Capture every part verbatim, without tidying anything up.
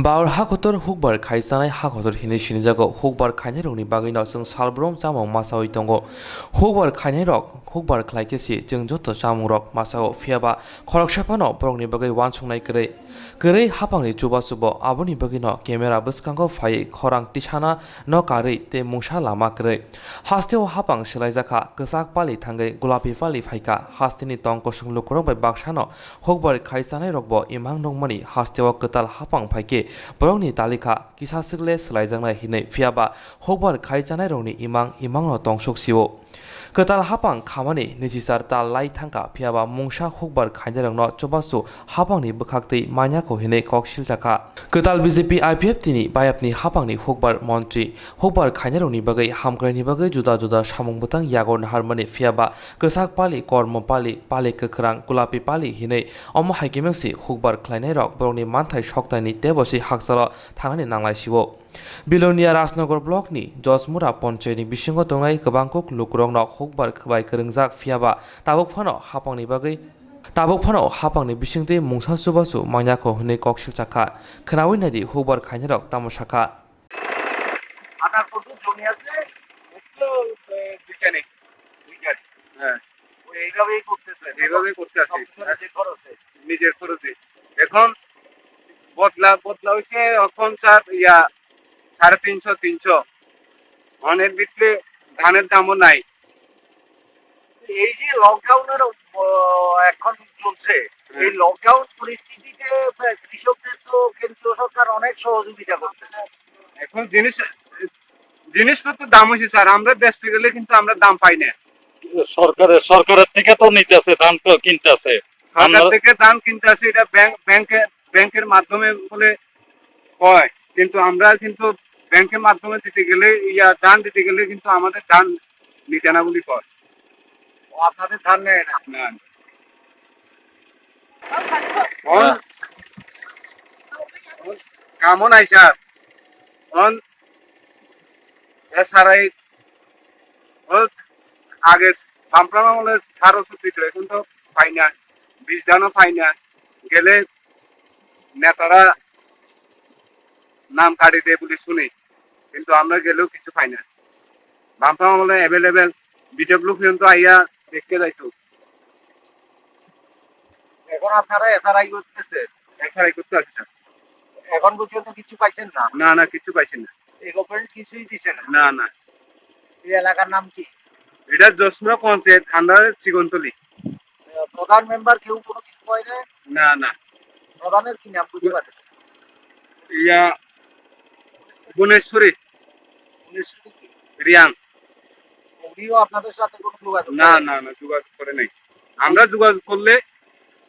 Baur hakotor hukbar khai chanai hakotor hinwi sinijago. Hukbar khainairokni bagwino chwng salbrum chamung masaui tongo. Hukbar khainairok hukbar khlai khe si chwng joto chamungrok masao, phiyaba khoroksa phano borokni bagwi uansuknai kwrwi. Kwrwi hapangni chubachubo, aboni bagwino camera bwskango phaiwi khorang tisana no karwi tei mungsa lama kwrwi. Hasteo hapang swlaijakha, kwchak pali thangwi gulapi pali phaikha. Hasteni tong kosong lukurok bai baksano hukbar khai chanairokbo imang nukmani hasteo kwtal hapang phaikhe borokni talikha kisa swkle swlaijaknai hinwi, phiyaba hukbar khai chanairokni imang imangno tongsuk sio. Kwtal hapang khamani niji char tal lai thangkha, phiyaba mungsa hukbar khainairokno chubachu hapangni bwkhaktwi manyakho hinwi kok siljakha. Kwtal B J P I P F T ni bayapni hapangni hukbar montri hukbar khainairokni bagwi hamkraini bagwi juda juda samung bwtang yago naharmani, phiyaba kwchak pali, kormo pali, pali kwkhwrang, gulapi pali hinwi omo hai khe mengsi hukbar khlainairok borokni manthai soktaini tebosi hakchalo thangnani nanglai sio. Bilonia Rajnagar block ni Josmura ponchayni bisingo tongnai kwbangkuk lukurokno hukbar bai kwrwngjak, phiyaba tabuk phano hapangni bagwi, tabuk phano hapangni bisingtwi mungsa chubachu manyakho hinwi kok silchakha. Khwnaui naidi hukbar khainairok tamo sakha. আধার কত জমি আছে? একটু, এ, দুইটা নেই। দুইটা। হ্যাঁ। ও এইভাবেই করতেছে। এইভাবেই করতে আছি। সবকিছু নিজের খরচে। নিজের খরচে। এখন বদলা, বদলা হইছে এখন স্যার, ইয়া, সাড়ে তিনশো, তিনশো। অনের ভিতরে ধানের দামও নাই। এই যে লকডাউনের, ও, এখন চলছে, হুম। এই লকডাউন পরিস্থিতিতে, আহ, কৃষকদের তো কেন্দ্রীয় সরকার অনেক সহযোগিতা করতেছে। এখন জিনিস, জিনিসপত্রের দাম হয়েছে স্যার, আমরা বেচতে গেলে কিন্তু আমরা দাম পাই না। সরকারের, সরকারের থেকে তো নিতে আছে, ধান তো কিনতে আছে। সরকার আমরা থেকে ধান কিনতে আছে, এটা ব্যাংক, ব্যাংকে, ব্যাংকের মাধ্যমে বলে হয়, কিন্তু আমরা কিন্তু ব্যাংকের মাধ্যমে দিতে গেলে, ইয়া, ধান দিতে গেলে কিন্তু আমাদের ধান নিতে না বলি কয়। ও, আপনাদের ধান নেয় না? না। অন, হ্যাঁ। কামও নাই স্যার। অন এসআরআই, অন আগে বামফ্রন্ট আমলে সার ওষুধ দিত, এখন তো পাই না, বিষ ধানও পাই না। গেলে নেতারা নাম কাটি দেয় বলে শুনি, কিন্তু আমরা গেলেও কিছু পাই না। বামফ্রন্ট আমলে অ্যাভেলেবেল বিডব্লিউ পর্যন্ত আইয়া দেখতে যাইতো। এখন আপনারা এসআরআই করতেছেন? এসআরআই করতে আছি স্যার। এখন পর্যন্ত কিছু পাইছেন না? না, না, কিছু পাইছি না। এই গভর্নমেন্ট কিছুই দিছে না? না, না। এই এলাকার নাম কি? এটা জসমুরা পঞ্চায়েত, আন্ডারে চিকনতলি। আহ, প্রধান মেম্বার কেউ কোনো কিছু কয় না? না, না। প্রধানের কি নাম বুঝতে পারছেন? ইয়া, ভুবনেশ্বরী। ভুবনেশ্বরী কি? রিয়াং। উনিও আপনাদের সাথে কোনো যোগাযোগ না, করেন? না, না, যোগাযোগ করে নাই। আমরা যোগাযোগ করলে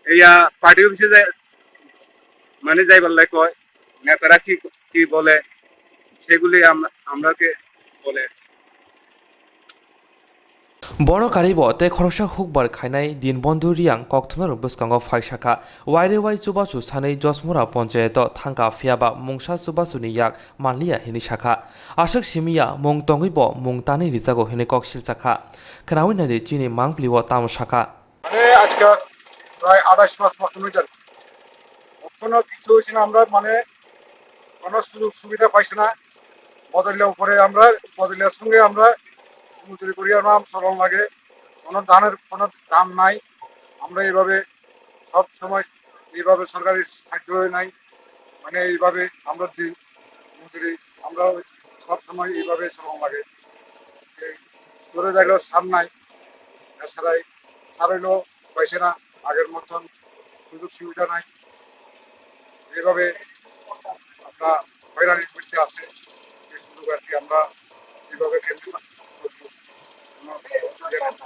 ইয়া পার্টি অফিসে যায়, মানে যাইবার লাই কয়, নেতারা কি, কি বলে, সেগুলি আম-, আমরাকে বলে। Bono karibo tei khoroksa hukbar khainai Dinbondhu Riang kokthumnarok bwskango phaisakha. Wairewai chubachu sanwi Josmura ponchayato thangkha, phiyaba mungsa chubachuni yak manliya hinwi sakha. Aswk simiya mung tongwibo mung tanwi rijago hinwi kok silchakha. Khwnaui naidi chini mangpilio tamo sakha. মানে আজকে প্রায় আঠাশ মাস মতন হয়ে যাবে। কখনো কিছু হয়েছে না, আমরা মানে কোনো সুযোগ সুবিধা পাইছি না। বদলিয়া উপরে আমরা, বদলিয়ার সঙ্গে আমরা মজুরি করি, আমরা চলন লাগে, কোনো ধানের কোনো দাম নাই। আমরা এইভাবে সব সময় এইভাবে সরকারি সাহায্য নাই, মানে এইভাবে আমরা দিন মজুরি, আমরা সব সময় এইভাবে চলন লাগে। এই স্টোরে দেখলেও সার নাই, এছাড়া এই সার হইলেও পাইছে না, আগের মতন সুযোগ সুবিধা নাই। এইভাবে আমরা হয়রানির মধ্যে আছে। এই সুযোগ আর কি আমরা এইভাবে কেন্দ্র কোনো ইয়ে নেই।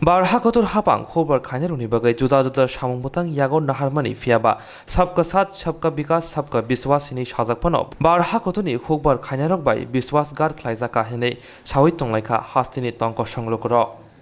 Bar hakotor hapang hukbar khainairokni bagwi juda juda samung bwtang yago naharmani, phiyaba Sabka Saath, Sabka Vikas, Sabka Biswas hinwi sajak phano bar hakotorni hukbar khainairok bai biswas gar khlaijakha hinwi sawi tonglaikha hasteni tongkosong lukurok.